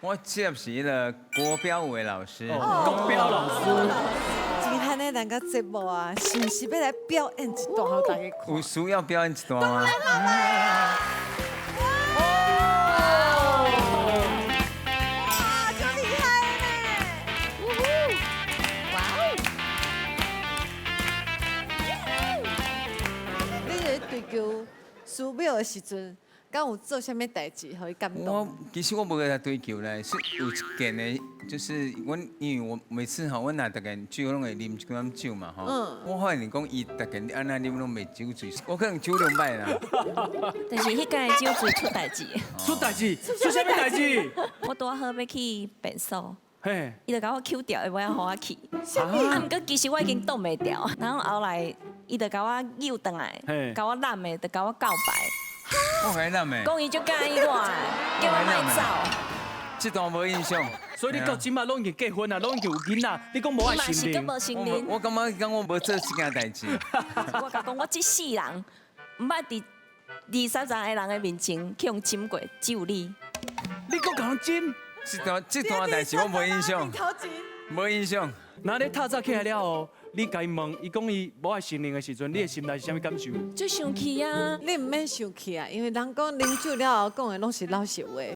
我接是迄个國標舞的老師。國標老師。今天呢，咱個節目啊，是毋是欲來表演一段予大家看？有需要表演一段嗎？哇，這厲害呢！哇哦！你咧追求師母的時陣，敢有做啥物代誌，予伊感動？我其實我無共伊追求咧，是有一件的，就是阮因為我每次吼，阮若逐個酒攏會啉一寡酒嘛吼。我發現講伊逐個按怎啉攏袂酒醉，我可能酒量歹啦。但是彼屆酒醉出代誌。出代誌，出啥物代誌？我拄好欲去便所，伊就共我抾著，無愛予我去。啊，毋過其實我已經擋袂牢，然後後來伊就共我扭轉來，共我攬的，就共我告白。我共伊攬的。講伊足佮意我，叫我莫走。這段無印象。所以你到這馬攏已經結婚啊，攏已經有囡仔，你講無愛承認？無承認。我感覺講我無做這件代誌。我共講，我這世人毋捌佇20個人的面前去予針過，只有你。你閣共人針？這段代誌我無印象。無印象。那你透早起來了後，你共伊問，伊講伊無愛承認的時陣，你的心內是啥物感受？足生氣啊！你毋免生氣啊，因為人講啉酒了後講的攏是老實話。